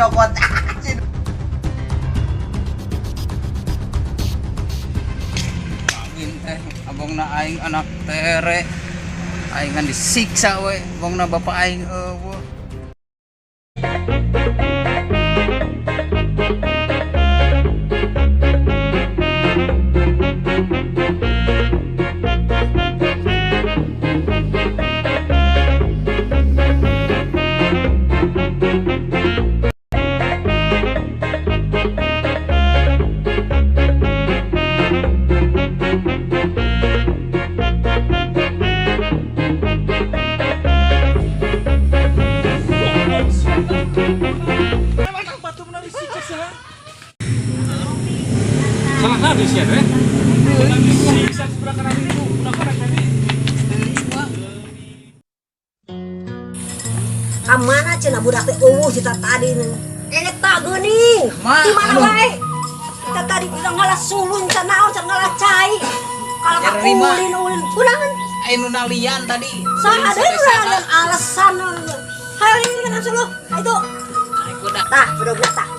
Dicokot. Angin teh, abongna aing anak tere. Aing kan disiksa we, abongna bapak aing eueuh. Salah tadi sih ya, disiksa sebelah kanan itu, udah kan tadi. Kamana cenah budak teh euweuh cita tadi nih. Eta geuning. Ma, Di mana aduh. wae? Kita tadi udah ngalah sulun can naon can ngalah cai. Kalau ka Nyeri, Ma. ulin-ulin kunaon? Aing nu nalian tadi. Saha deui nu nalian alasan. Hayo ini kan suluh. Itu. Tah, udah tah.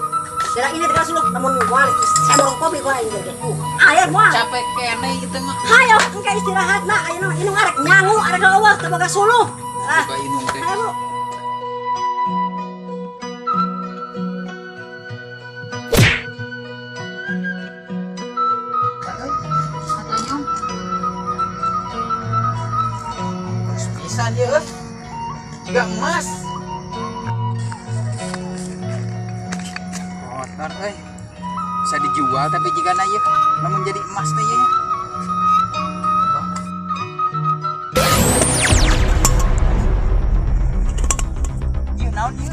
Kira ini dengan suluh lamun moal saya mau kopi ku aing ge. Aya moal. Capek kene ieu mah. Hayo engke istirahat nah ayeuna indung arek nyangu arek euweuh teu boga suluh. Ah, Buka indung teh. Hayo. Pisan ieu euy. Jiga emas. Kotor euy. Bisa dijual tapi jigana ieu lamun jadi emas teh ieu. Ieu naon ieu?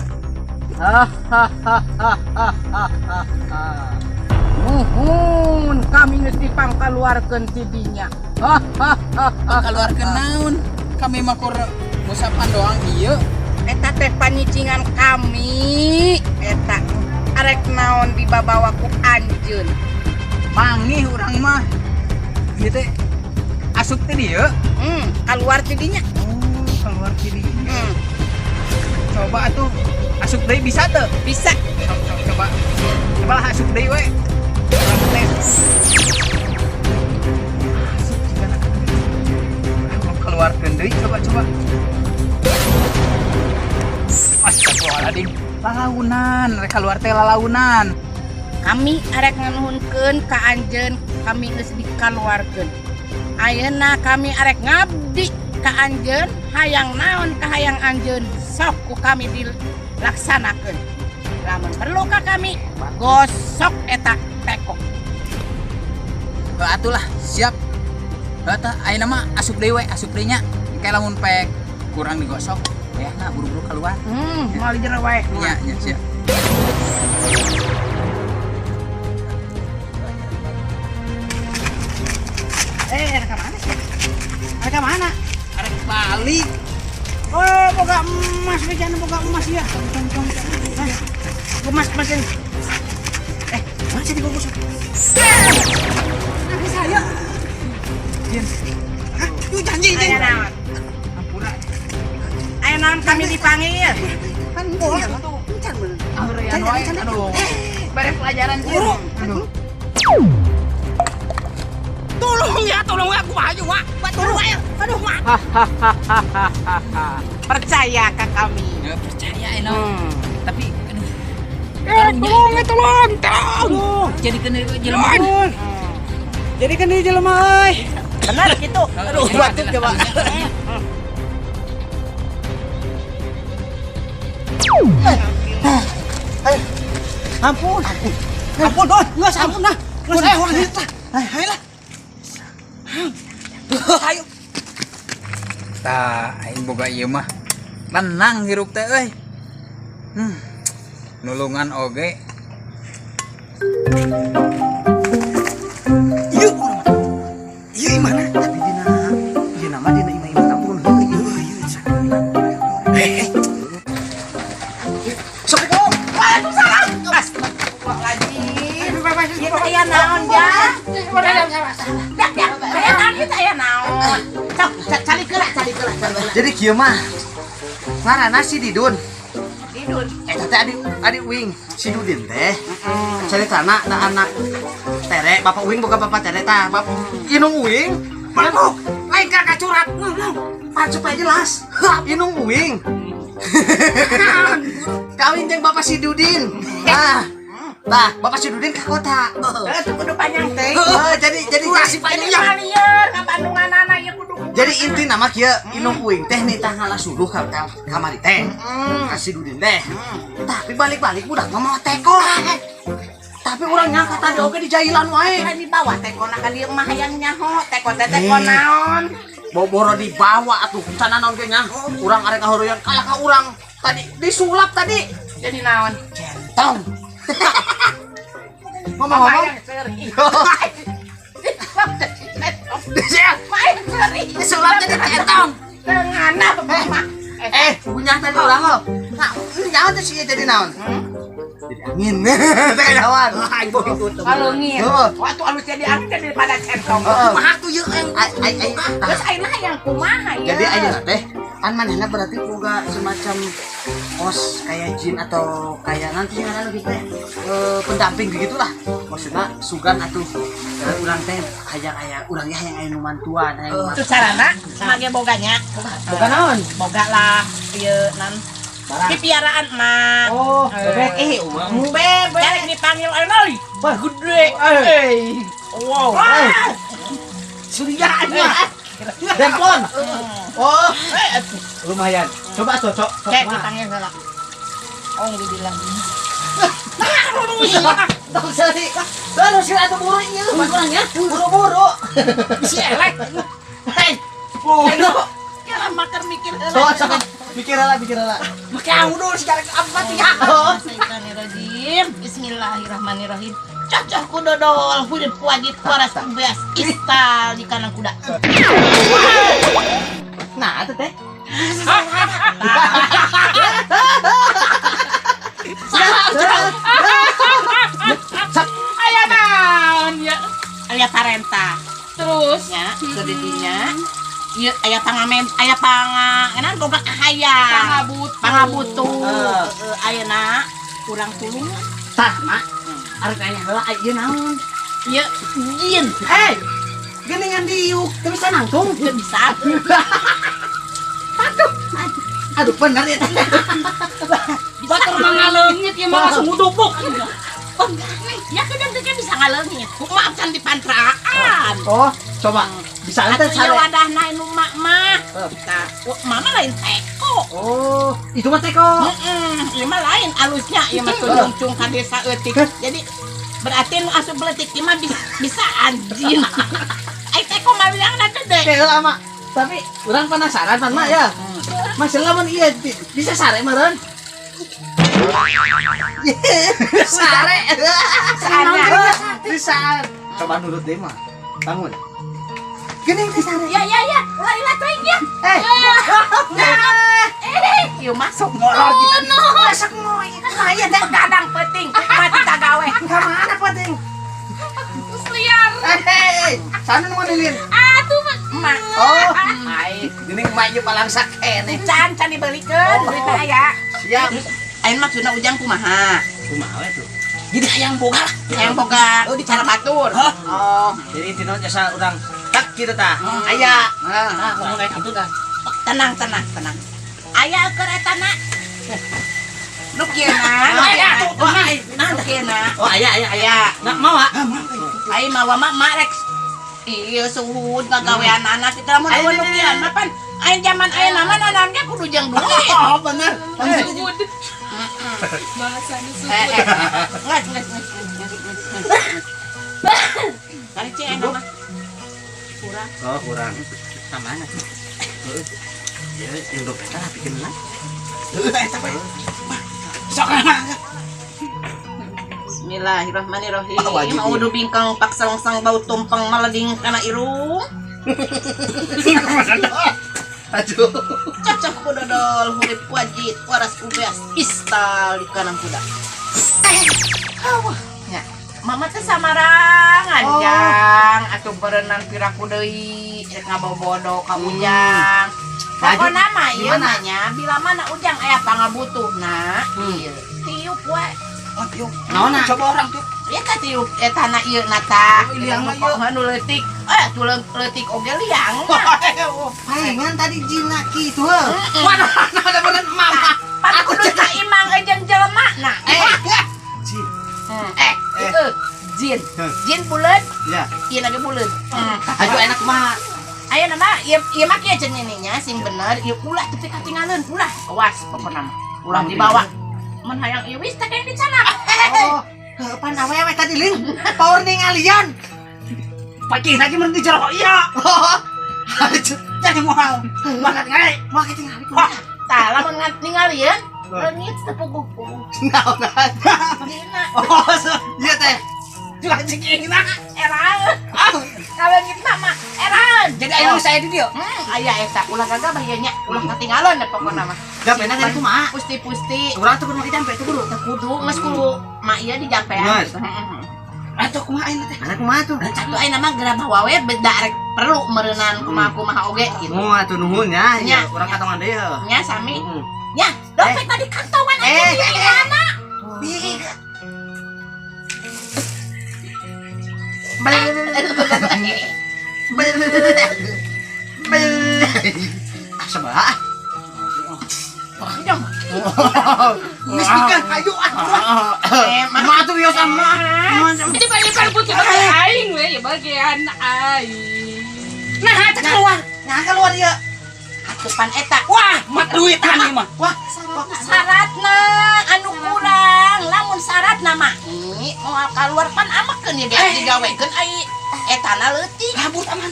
Muhun kami geus dipangkaluarkeun ti dinya. Pangkaluarkeun naon? Kami mah kur ngusapan doang ieu. Eta teh panyicingan kami. Eta arek naon dibabawa ku anjeun. Mangih urang mah. Ieu teh asup teh dieu. Keluar ti dinya. Oh, keluar ti dinya. Coba atuh asup deui bisa teu? Bisa. Sok, sok, coba. Coba lah asup deui we. Urang tes. Asup jigana ka dieu. Urang keluarkeun deui coba coba. Astagfirullahaladzim. Lalaunan, rek keluar teh lalaunan. Kami arek nganuhunkeun ka anjeun, kami geus dikaluarkeun. Ayeuna kami arek ngabdi ka anjeun, hayang naon ka hayang anjeun, sok ku kami dilaksanakeun. Lamun perlu ka kami, gosok eta teko. Heuh atuh lah, siap. Heuh tah ayeuna mah asup deui we, asup deui nya. Engke lamun pek kurang digosok, ya nah buru-buru keluar. Moal jero wae. Nya, nya siap. Arek ka mana sih? Arek ka mana? Arek balik. Oh, boga emas, jangan boga emas ya. Emas, emas ini. Mana sih digosok? Nanti saya. Jin, Hah? Yuk janji, janji. Ayo naon? Ampura. Ayo naon kami dipanggil. Kan bola can bener. Ahurean wae, aduh. Beres pelajaran Jin. Aduh. Tolong ya, tolong aku ayo, Wak. Wak, tolong ayo. Aduh, Wak. Percaya ke kami. Ya percaya enak. Tapi aduh. Tolong, tolong, tolong. Jadi kena jelema. Jadi kan dia jelema euy. Benar gitu. Aduh, batuk coba. Ampun. Ampun, oh, geus ampun nah. Geus aya urang dieu tah. Ayo lah. Ayo. Tah, aing boga ieu mah. Tenang hirup teh euy. Nulungan oge. Ieu urang mah. Ieu imahna. Tapi dina ieu nama dina imah-imah kampung heuh ieu ieu. Eh, eh. Assalamualaikum. Waalaikumsalam. Astagfirullahaladzim. Ieu aya naon, Jang? Aya naon ieu teh aya naon? Sok, calik heula, calik heula, calik heula. Jadi kieu mah ngaranna si Didun. Didun. Eta teh adik adik uing si Dudin teh. Ceritana na anak Tere, bapak uing bukan bapak Tere tah, bap indung uing. Bangkok, lain ka kacurat. Pan supaya jelas. Indung uing. Kawin jeung bapak si Dudin. Nah, nah, bapak si Dudin ke kota. Eh, tuh kudu panjang teh. Heeh, jadi Jadi malieur ka Bandungan anak ieu kudu. Jadi inti nama kieu, indung uing teh nitah ngalah suluh ka kamari teh. Ka si Dudin teh. Tapi balik-balik budak mah mawa teko. Tapi urang nyangka tadi oge di jailan wae. Lain dibawa tekona ka dieu mah hayang nyaho, teko teh teko naon? Boboro dibawa atuh cana naon ge nya. Urang arek ngahoreyan kalah ka urang. Tadi disulap tadi. Jadi naon? Centong. Ngomong-ngomong. Hayang seuri. Disulap jadi centong. Tengana mah. Eh, punya tadi urang lo. Nah, nyawa tuh sih jadi naon? Jadi angin. Teh nyawan. Aing boh itu. Kalungin. Heeh. Waktu alus jadi angin daripada centong. Heeh. Kumaha tuh ieu yang Ai ai ai. Terus ayeuna hayang kumaha ya? Jadi ayeuna teh kan manehna berarti boga semacam kos kayak jin atau kayak nanti yang ada gitu teh, pendamping begitulah maksudnya. Sugan atuh, urang teh hayang aya urang ge hayang aya nu mantuan, hayang nu Itu carana mage boganya. Boga naon? Boga lah ieu nan. Pipiaraan mah. Oh, bebek eh bebek. Cari dipanggil euy. Wah, Gede. Eh. Wow. Surya aja. Dempon. Oh, lumayan. Coba cocok. Kayak dipanggil heula. Oh, dibilang. Tong seri. Lalu sih atuh buru ieu urang ya. Buru-buru. Si elek. Hei. Buru. Ya maker mikir heula. Sok sok. Mikir lah, mikir lah. Make dulu sekarang apa tuh ya? Oh. Bismillahirrahmanirrahim. Bismillahirrahmanirrahim. Cocok ku dodol hurip wajib waras beas istal di kanan kuda. Nah, itu teh. Aya naon ya? Aya parenta. Terus Nya, keur di dinya. Ieu aya pangamen, aya panga, enak boga kahayang. Pangabutuh. Pangabutuh. Heeh. Heeh, ayeuna kurang tulung. Tah, Mak. Arek nanya heula ieu naon? Ieu jin. Hei. Geningan diuk, teu bisa nangtung. Teu bisa. Aduh, bener ya. Batur mah ngaleungit ieu mah langsung ngudubuk. Ya kan teh bisa ngaleungit. Kumaha can dipantraan. Oh, coba. Bisa teh Atuh ieu sare. wadahna nu mak mah. Heeh. Tah, mama lain teko. Oh, itu mah teko. Heeh, ieu mah lain alusnya, ieu mah tunjung ka desa eutik. Jadi berarti nu asup leutik ieu mah bisa, bisa anjing. Ai teko mah bilangna teh deh. Teh lama. Tapi urang penasaran pan mak ya. Masih lamun iya bisa sare meureun. Sare. Sare. Bisa. Coba nurut deh mah. Bangun. Geuning teh sare. Ya ya ya, ulah ulah teuing ya. Eh. Eh, ieu masuk molor gitu. Masak moy. Aya teh gadang penting, mati tagawe. Ka mana penting? Terus liar. Eh, sana nu lilin. Atuh mah. Emak. Oh, Ai, geuning mak ieu palangsa keneh. can can dibelikeun duitna aya. Siap. Ayeuna maksudna Ujang kumaha? Kumaha we tuh? Jadi hayang boga lah. Hayang boga Oh, di cara batur. Oh. Jadi intina jasa urang tak kitu tah. Aya. Nah, ngomong kayak gitu tah. Tenang, tenang, tenang. Aya keur eta na. Nu kieu na, nu kieu na. Nu kieu na. Oh, aya aya aya. Aya. Nah, mau ah? Ai mawa mak mak rek. Iya suhun kagawean anak kita lamun Ayo, eueuh nu kieu mah pan aya zaman ayeuna mah naon ge kudu jeung duit. Oh, bener. Suhud. Bahasanya suhud. Eh, eh. Nges, nges, nges, nges, nges, nges. Kali cing ayeuna mah. Kurang. Oh, kurang. Sama mana sih? Heeh. Ya, yang dompetnya lah bikin lah. Heeh, eta bae. Sok Bismillahirrahmanirrahim. Oh, wajib Mau ini. bingkang paksalangsang bau tumpeng maleding kana irung. Aduh. Cocok ku dodol hurip wajit waras ubeas istal di kanan kuda. Ya, mama teh samarangan Oh. Jang, atuh berenang piraku deui rek ngabobodo ka Ujang. Pokona mah ieu Gimana? mah nya bila mana ujang aya pangabutuhna, ieu tiup we. Oh, tiup. Naonna? Coba orang tiup. Eta tiup eta na ieu na ta. Oh, liang na ieu. Nu leutik. Eh, tuh leutik oge liang mah. Palingan tadi jinna kitu heuh. Waduh, ada bener mama. Pan kudu imang jeung jelema na. Eh, jin. Eh, eh, jin. Jin buleud, Ya. ieu lagi buleud. Aduh enak mah. Ayo nama, ieu ieu mah kieu cenah nya sing bener, ieu ulah tepi katingaleun, ulah. Awas pokona mah. Ulah dibawa. Mun hayang ieu wis teh di sana. Oh, heuh pan awewe tadi lin. Power ningalian. Pagi lagi mun di jero iya. Jadi moal. Makan ngai. Moal ketingali. Wah, tah lamun ningalieun, leungit teu puguh. Naon? Dina Oh, iya teh. Jual cekina. eraeun. Kaleungit mah eraeun. Jadi ayo saya di dieu. Aya eta ulah gagabah ieu nya, ulah katingaleun deh pokona mah. Gak enak kan kumaha? Pusti-pusti Urang tuh kudu make jampe tuh kudu. teu kudu geus kudu mak ieu dijampean. Geus. Heeh. Atuh kumaha ayeuna teh? Anak kumaha tuh? Atuh ayeuna mah gerabah wawe beda rek perlu meureunan kumaha-kumaha oge gitu. Oh, atuh nuhun ya. Nya. Iya, urang katongan deui heuh. Nya sami. Heeh. Nya, dompet tadi kantongan aja Eh, di mana? Ah, sabaraha? Ujang. Geus bikeun hayu atuh. Eh, Mah atuh wios sama. Ini bagi putih bagi aing we, ya bagian aing. Nah, teh keluar. Nah, keluar ieu. Atuh pan eta. Wah, mat duitan ieu mah. Wah, Syaratna anu kurang, lamun syaratna mah moal kaluar pan amakeun ye ge digawekeun ai etana leutik. Kabur aman.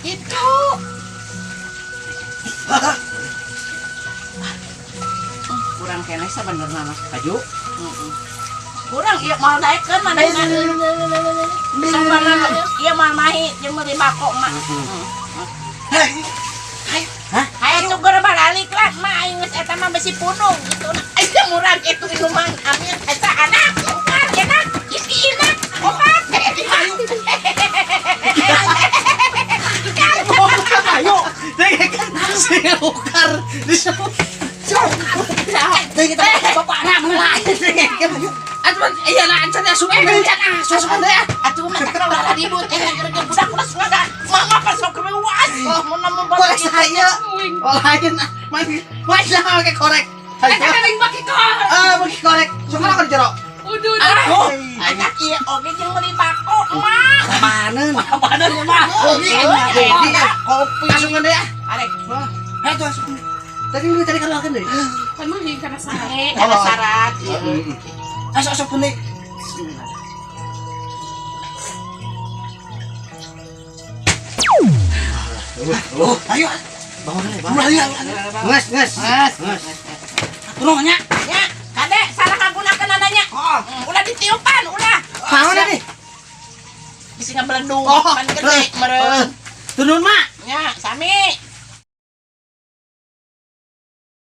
Itu. Kurang keneh sabenerna mah. Aju. Kurang ieu moal daekeun manehna. Sabenerna ieu moal mahi jeung meuli bako mah. Hah? Hayo tuh geura baralik lah, mah aing geus eta mah besi punung gitu. Aing murah itu minuman amin eta anak bukan enak isi enak obat. Ayo, kan si ukar di Teh kita bapakna mulai. Atuh iya na ancan asup eh ancan asup teh. Atuh mah tak ulah ribut eh keur budak ulah suara. Mama pas sok reuas. Mun mun Korek saya. Lain mah make korek. Eta kan aing baki korek. Ah, make korek. Sok aku di jero. Udah udah. Oh, Anak ieu oge jeung meuli bako mah. panen. Panen mah. Kopi, kopi, Kopi. Asup deui ah. Arek. Ayo asup. Tadi lu tadi keluarkan deui. Kan mah karena syarat. Karena syarat. Asup asup deui. Oh, ayo. Bangun deui, bangun. Ayo. Nges, nges. Nges. Turun nya. Nya, kade salah ngagunakeun ananya. Ulah ditiupan, ulah. Naon nih? Bisi ngabeledung, pan gede meureun. Turun, Mak. Nya, sami.